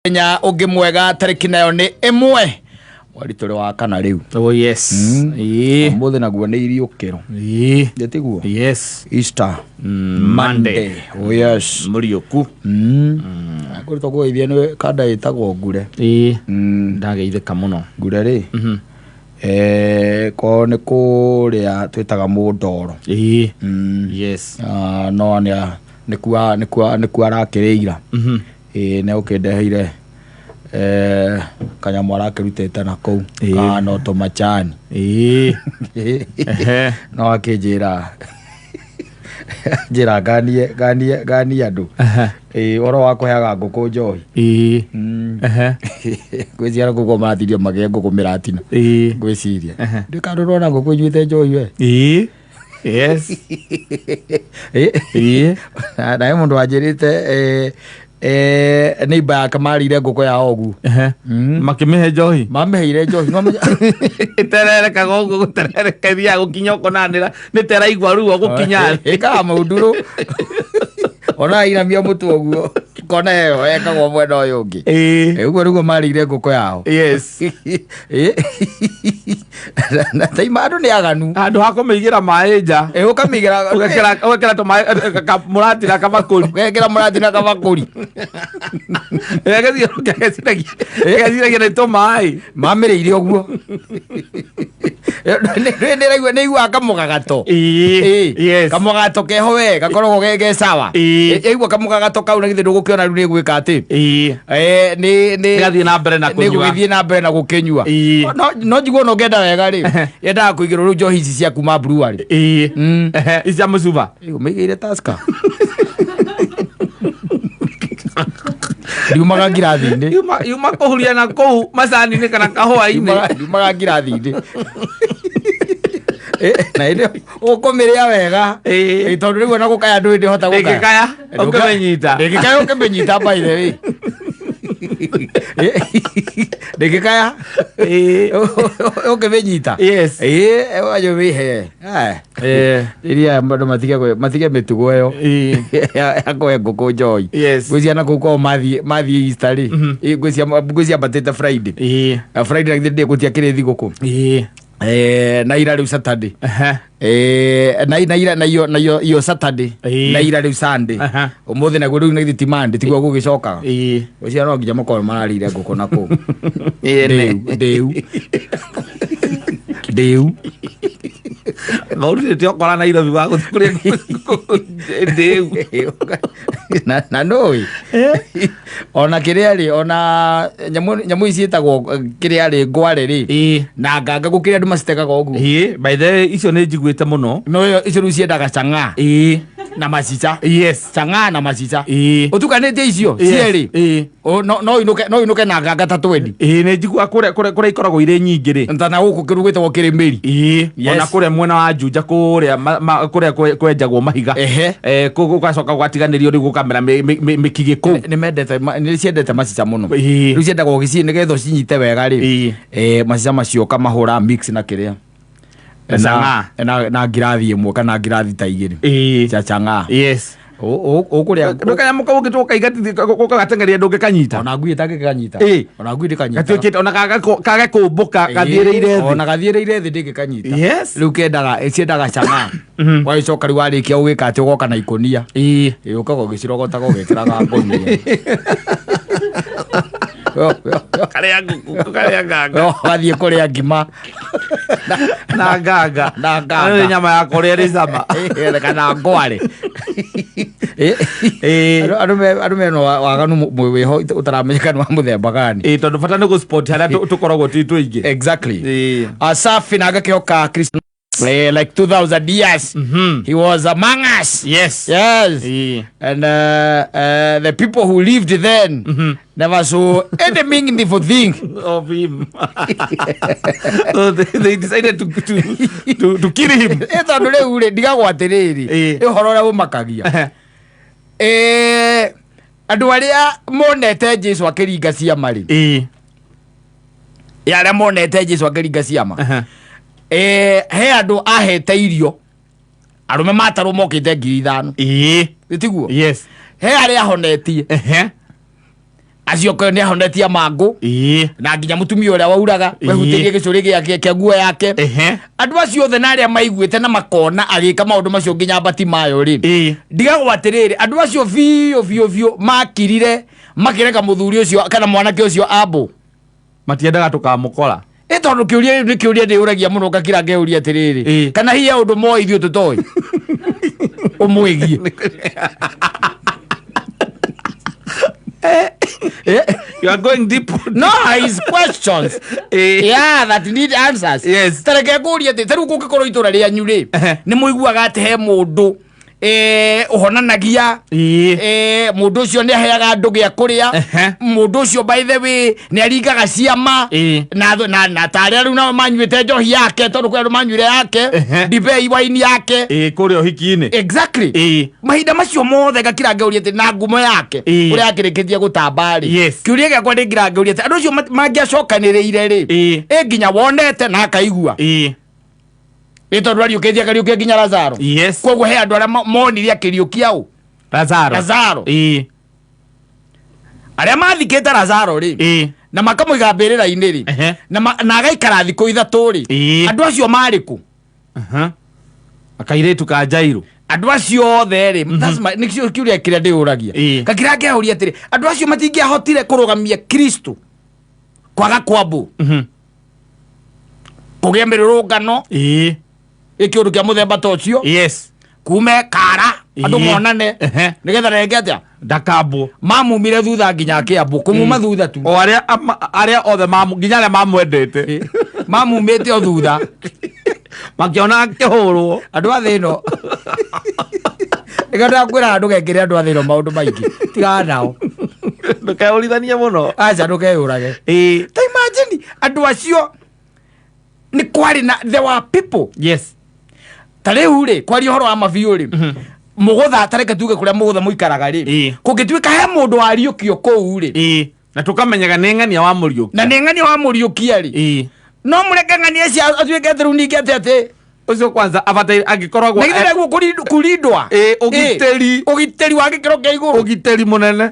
Mũthenya ũngĩ mwega, tarĩki nayo nĩ 1 mweri tũrĩ wa kana rĩu. Oh yes. Ĩĩ. Ũmũthĩ naguo nĩ iriũkĩro. Ĩĩ. Gĩtiguo? Yes. Easter Monday. Oh yes. Mũriũku. Kũrĩ tũkũgeithia nĩ kanda ĩtagwo ngure. Ĩĩ. Ndageithĩka mũno. Ngure rĩ, ko nĩ kũrĩa twĩtaga mũndoro. Ĩĩ. Yes. Ah, no nĩ nĩkuo nĩkuo nĩkuo arakĩrĩira. Ĩĩ nĩ ũkĩndeheire kanyamũ arakĩrutĩte na kũu kahana o tũmacani. Ĩĩ. Ehe. No akĩnjĩra njĩra nganie nganie nganie andũ. Ĩĩ ũhoro wa kũheaga ngũkũ njohi. Ĩĩ. Ehe. Ngwĩciria ngũkũ maratirio magĩe ngũkũ mĩratina. Ĩĩ. Ngwĩciria. Ndũĩ kana ndũrona ngũkũ inyuĩte njohi we? Ĩĩ. Yes. Ĩĩ. Na he mũndũ wanjĩrĩte neighbor yake marĩire ngũkũ yao ũguo. Ehe. Makĩmĩhe njohi. Mamĩheire njohi. No Ĩtererekaga ũguo gũterereka ĩthiaga gũkinya ũkonanĩra nĩ teraigua ruo gũkinya thĩ. Ĩkaga maũndũ ona ainamia mũtwe ũguo kona ĩyo ĩkagwo mwena ũyũ ũngĩ. Ĩĩ. Ũguo nĩguo marĩire ngũkũ yao. Yes. Na taima andũ nĩ aganu. Handũ ha kũmĩigĩra maĩ nja. Ĩ, ũkamĩigĩra Ũgekĩra tũmaĩ kamũratira kabakũri. Ũgekĩra mũratina kabakũri. Ĩgeciragia nĩ tũmaĩ. Mamĩrĩire ũguo. Nĩ iguaga kamũgagato. Ĩĩ. Yes. Kamũgagato keho we gakoragwo ge sawa. Ĩĩ. Ĩigua kamũgagato kau na githĩ ndũgũkĩona rĩu nĩ gwĩka atĩ. Ĩĩ. Nĩ Ĩgathiĩ na mbere na nĩ kũnyua. gũgĩthiĩ na mbere na gũkĩnyua. Ĩĩ. No njiguo no ngenda wega rĩ, yendaga kũigĩrwo rĩu njohi ici cia kuma brewery. Ĩĩ. Ehe, ici cia mũcuba. Ũmĩigĩire Tusker. Ndiumaga ngirathi-inĩ. Yuma kũhuria na kũu macani-inĩ kana kahũa-inĩ. Ndiumaga ngirathi-inĩ. Na ĩndĩ ũkũmĩrĩa wega. Ĩĩ. Tondũ rĩu ona gũkaya ndũĩ ndĩhota gũkaya. Ndĩngĩkaya, ũkĩmĩnyita. Ndĩngĩkaya ũkĩmĩnyita by the way. Ndĩngĩkaya Ĩĩ. ũkĩmĩnyita. Yes. Ĩĩ, wanjũ wĩhe. Iria andũ matige matige mĩtugo ĩyo Ĩĩ. ya kũhe ngũkũ njohi. Yes. Ngwĩciria na kũu kwao mathiĩ Easter rĩ, ngwĩciria ngwĩciria ambatĩte Friday. Ĩĩ. Na Friday na githĩ ndĩ gũtiakĩrĩ thigũkũ. Ĩĩ. Na ira rĩu Saturday. Ehe. Na na ira na iyo na iyo iyo Saturday. Ĩĩ. Na ira rĩu Sunday. Aha. Ũmũthĩ naguo rĩu na githĩ ti Monday tiguo gũgĩcokaga. Ĩĩ. Ngwĩciria no nginya makorwo mararĩire ngũkũ na kũu. Ĩĩ. Ndĩu. Ndĩu. Maurutĩte ũkora Nairobi wa gũthiĩ kũrĩa ndĩu. Na nũĩ ona kĩrĩa rĩ, ona nyamũ ici ciĩtagwo kĩrĩa rĩ, ngware rĩ Ĩĩ. na nganga, gũkĩrĩ andũ macitegaga ũguo. Ĩĩ, by the way, icio nĩ njiguĩte mũno. No ĩyo icio rĩu ciendaga chang'aa Ĩĩ. na macica. Yes. Chang'aa na macica. Ĩĩ. Ũtukanĩtie icio Yes. cierĩ. Ĩĩ. No inũke, no inũke na nganga ta twendi. Ĩĩ, nĩ njiguaga kũrĩa ikoragwo irĩ nyingĩ rĩ. Ta na gũkũ kĩrũ gwĩtagwo kĩrĩmĩri. Ĩĩ. Yes. Ona kũrĩa mwena wa Juja kũrĩa kũrĩa kwenjagwo mahiga. Ehe. Kũu gũgacoka gũgatiganĩrio rĩu gũkamera mĩkigĩ kũu. Nĩ mendete nĩ ciendete macica mũno. Ĩĩ. Rĩu ciendaga ũgĩciĩ nĩgetha ũcinyite wega rĩ. Ĩĩ. Macica macio ũkamahũra mix na kĩrĩa. Na chang'aa. Na ngirathi ĩmwe kana ngirathi ta igĩrĩ. Ĩĩ. Cia chang'aa. Yes. Ũkũrĩa Ndũkanyamũ kau ũngĩtua ũkaigatithia ũgagateng'eria ndũngĩkanyita. Ona ngui ĩtangĩkanyita. Ĩĩ. Ona ngui ndĩkanyita. Gatuĩkĩte ona kage kũmbũka gathiĩrĩire thĩ. Ona gathiĩrĩire thĩ ndĩngĩkanyita. Yes. Rĩu kendaga ciendaga chang'aa. Wagĩcoka rĩu warĩkia ũgĩka atĩ ũgoka na ikũnia. Ĩĩ. Ĩĩ, ũkaga ũgĩcirogotaga ũgĩkĩraga ngũnia. Karĩa ngũkũ, karĩa nganga. Wathiĩ kũrĩa ngima. Na nganga. Na nganga. Nĩ nyama ya kũrĩa ĩrĩ cama. Kana ngware. Ĩĩ. Andũ mena waganu wĩho ũtaramenyeka nĩ wa mũthemba gani. Ĩĩ, tondũ bata nĩ gũ-spot harĩa tũkoragwo twĩ tũingĩ. Exactly. Ĩĩ. Asafi na agakĩhoka Christ like 2000 years he was among us. Yes. Yes. Ĩĩ. And the people who lived then never saw any meaningful thing of him. So they decided to kill him. Ĩ, tondũ rĩu rĩ, ndigagwo atĩrĩrĩ, Ĩĩ. ĩ ũhoro ũrĩa ũmakagia, andũ arĩa monete Jesu akĩringa ciama rĩ, Ĩĩ. ĩ, arĩa monete Jesu akĩringa ciama, he andũ ahete irio, arũme matarwo mokĩte 5,000. Ĩĩ. Ĩtiguo? Yes. He arĩa ahonetie. Ehe. Acio ko nĩ ahonetie mangũ na nginya mũtumia ũrĩa wauraga wehutĩrie gĩcũrĩ gĩake kĩa nguo yake. Andũ acio othe na arĩa maiguĩte na makona agĩka maũndũ macio nginya Batimayo rĩ, ndigagwo atĩrĩrĩ, andũ acio biũ biũ biũ makirire makĩreka mũthuri ũcio kana mwanake ũcio ambũ. Matiendaga tũkamũkora. Ĩ tondũ kĩũria nĩ kĩũria ndĩũragia mũno, ngakira ngeyũria atĩrĩrĩ, kana hihi he ũndũ moĩ ithuĩ tũtoĩ ũmwĩgiĩ? You are going deep. No, his questions, yeah, that need answers. Tareke ngũrie atĩ tarĩu kũngĩkorwo itũra rĩanyu rĩ, nĩ mũiguaga atĩ he mũndũ ũhonanagia, mũndũ ũcio nĩ aheaga andũ gĩa kũrĩa, mũndũ ũcio by the way nĩ aringaga ciama, na tarĩa rĩu nao manyuĩte njohi yake, tondũ kwĩ andũ manyuire yake, ndibei, waini yake. Kũrĩa ũhiki-inĩ. Exactly. Mahinda macio mothe ngakira ngeuria atĩ na ngumo yake ũrĩa akĩrĩkĩtie gũtamba rĩ, kĩũria gĩakwa ndĩngira ngeuria atĩ andũ acio mangĩacokanĩrĩire rĩ, ĩ nginya wonete na akaigua, ĩ tondũ ariũkĩtie akariũkia nginya Lazaro. Koguo he andũ arĩa monire akĩriũkia ũ? Lazaro. Lazaro. Arĩa mathikĩte Lazaro rĩ, na makamũiga mbĩrĩra-inĩ rĩ, na agaikara thikũ 3 rĩ, andũ acio marĩ kũ? Akairĩtu ka Jairũ. Andũ acio othe rĩ, that's nĩkĩo kĩũria kĩrĩa ndĩyũragia. Ngakira ngeyũria atĩrĩ, andũ acio matingĩahotire kũrũgamia Kristo kwaga kwambũ, kũgĩa mĩrũrũngano, ĩ kĩũndũ kĩa mũthemba ta ũcio, kume kara andũ monane, nĩgetha renge atĩa? Ndakambwo. Mamumire thutha nginya akĩambwo, kũmuma thutha tu. O arĩa arĩa othe nginya arĩa mamwendete. Mamumĩte o thutha. Makĩona akĩhũrwo. Andũ a thĩ ĩno, nĩkĩo ndakwĩra ndũgekĩre andũ a thĩ ĩno maũndũ maingĩ, tigana nao. Ndũkeũrithanie mũno. Aca, ndũkeyũrage. Ta imagine andũ acio nĩ kwarĩ na, there were people. Ta rĩu rĩ, kwaria ũhoro wa mabiũ rĩ, mũgũtha, ta reke tuge kũrĩa mũgũtha mũikaraga rĩ, kũngĩtuĩka he mũndũ wariũkio kũu rĩ, Na tũkamenyaga nĩ ng'ania wa mũriũkia. Na nĩ ng'ania wa mũriũkia rĩ, no mũreke ng'ania cia atuĩke atĩ rĩu ningĩ atĩ atĩ Ũcio kwanza abataire angĩkoragwo na githĩ nĩguo kũrindwa. Ũgitĩri. Ũgitĩri wa gĩkĩro kĩa igũrũ. Ũgitĩri mũnene.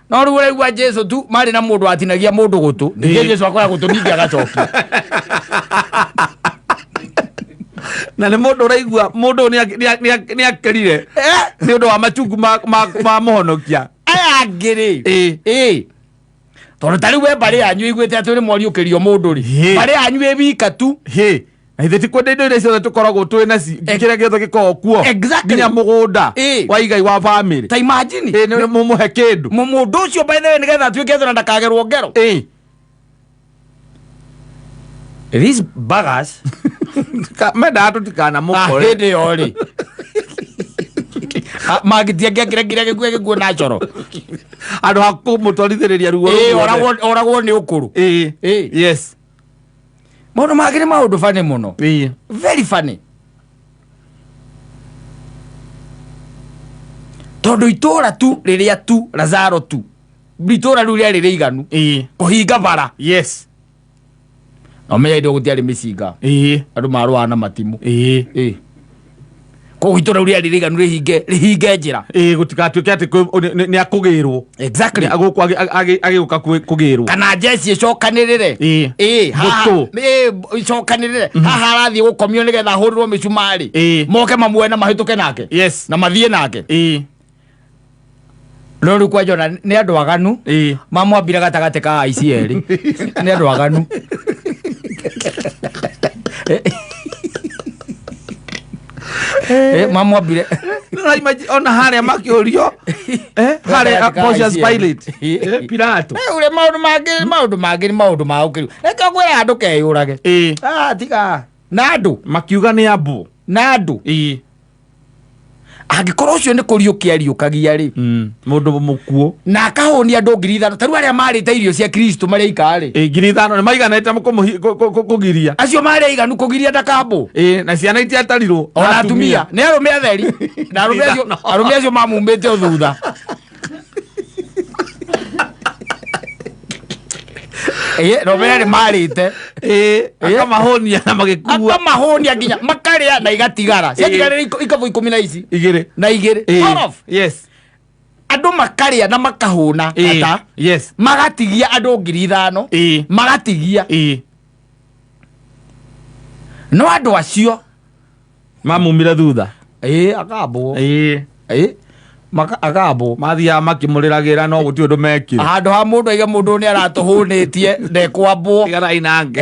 No rĩu ũraigua Jesu tu marĩ na mũndũ watinagia mũndũ gũtũ, ningĩ Jesu akoya gũtũ ningĩ agacokia. Na nĩ mũndũ ũraigua mũndũ ũyũ nĩ akĩrire nĩ ũndũ wa machungu ma mũhonokia. Aya angĩ rĩ, tondũ ta rĩu we mbarĩ yanyu ĩiguĩte atĩ ũrĩ mwariũkĩrio mũndũ rĩ, mbarĩ yanyu ĩ wika tu. Hĩ. Na ithe ti kwenda indo iria ciothe tũkoragwo twĩ naci, kĩrĩa gĩothe gĩkoragwo kuo. Nginya mũgũnda wa igai wa family. Ta imagine. Nĩ mũmũhe kĩndũ. Mũndũ ũcio by the way nĩgetha atuĩke atĩ ona ndakagerwo ngero. These buggers. Mendaga tũtikanamũkore. Hĩndĩ ĩyo rĩ, mangĩtiangĩakĩrekire gĩkuo gĩkuo na coro. Andũ a kũmũtwarithĩrĩria ruo rũu ruothe. Oragwo nĩ ũkũrũ. Maũndũ mangĩ nĩ maũndũ funny mũno. Very funny, tondũ itũra tu rĩrĩa tu Lazaro tu, itũra rĩu rĩarĩ rĩiganu kũhinga bara. Na ũmenye indo gũtiarĩ mĩcinga, andũ marũaga na matimũ. Koguo itũra rĩu rĩarĩ rĩiganu rĩhinge rĩhinge njĩra. Gũtigatuĩke atĩ nĩ akũgĩrwo. Gũkũ agĩũka kũgĩrwo. Kana njeci ĩcokanĩrĩre. Mbũtũ. Ĩcokanĩrĩre haha arathiĩ gũkomio nĩgetha ahũrĩrwo mĩcumarĩ, moke mamuoe na mahĩtũke nake, na mathiĩ nake. No rĩu kwanja ona nĩ andũ aganu, mamwambire gatagatĩ ka aici erĩ, nĩ andũ aganu. Mamwambire Ona harĩa makĩũrio, harĩa Gatagatĩ ka Pontius aici erĩ. Pilate. Pilato. Ũrĩa maũndũ mangĩ, maũndũ mangĩ nĩ maũndũ ma ũkĩru, reke ngwĩra andũ keyũrage. Ah, tiga na andũ. Makiuga nĩ ambu. Na andũ. Angĩkorwo ũcio nĩ kũriũkia ariũkagia rĩ, Mũndũ mũkuũ. Na akahũnia andũ 5,000, ta rĩu arĩa marĩte irio cia Kristo marĩ aika rĩ, 5,000 nĩ maiganĩte kũgiria. Acio marĩ aiganu kũgiria ndakambũ. Na ciana itiatarirwo. Ona atumia nĩ arũme atheri, na arũme acio, arũme acio mamumĩte o thutha. No mere nĩ marĩte. Akamahũnia na magĩkua. Akamahũnia nginya makarĩa na igatigara, ciatigarĩra ikabu 10 na ici igĩrĩ. Na igĩrĩ. 12. Andũ makarĩa na makahũna. Ata magatigia andũ 5,000. Magatigia. No andũ acio Mamumire thutha. Ĩĩ, akambwo. Ĩĩ, akambwo. Mathiaga makĩmũrĩragĩra no gũtirĩ ũndũ mekire. Handũ ha mũndũ aiga mũndũ nĩ aratũhũnĩtie ndekwambwo. Tiganai nake.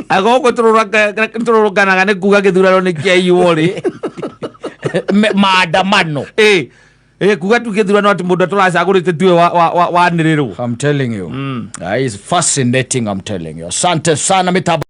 Gũkũ tũrũrũnganaga nĩ kuga gĩthurano nĩ kĩaiywo rĩ. Maandamano. Ĩ kuga tu gĩthurano atĩ mũndũ tũracagũrĩte tuwe wanĩrĩrwo. I'm telling you. It's fascinating, I'm telling you. Asante sana mitambo.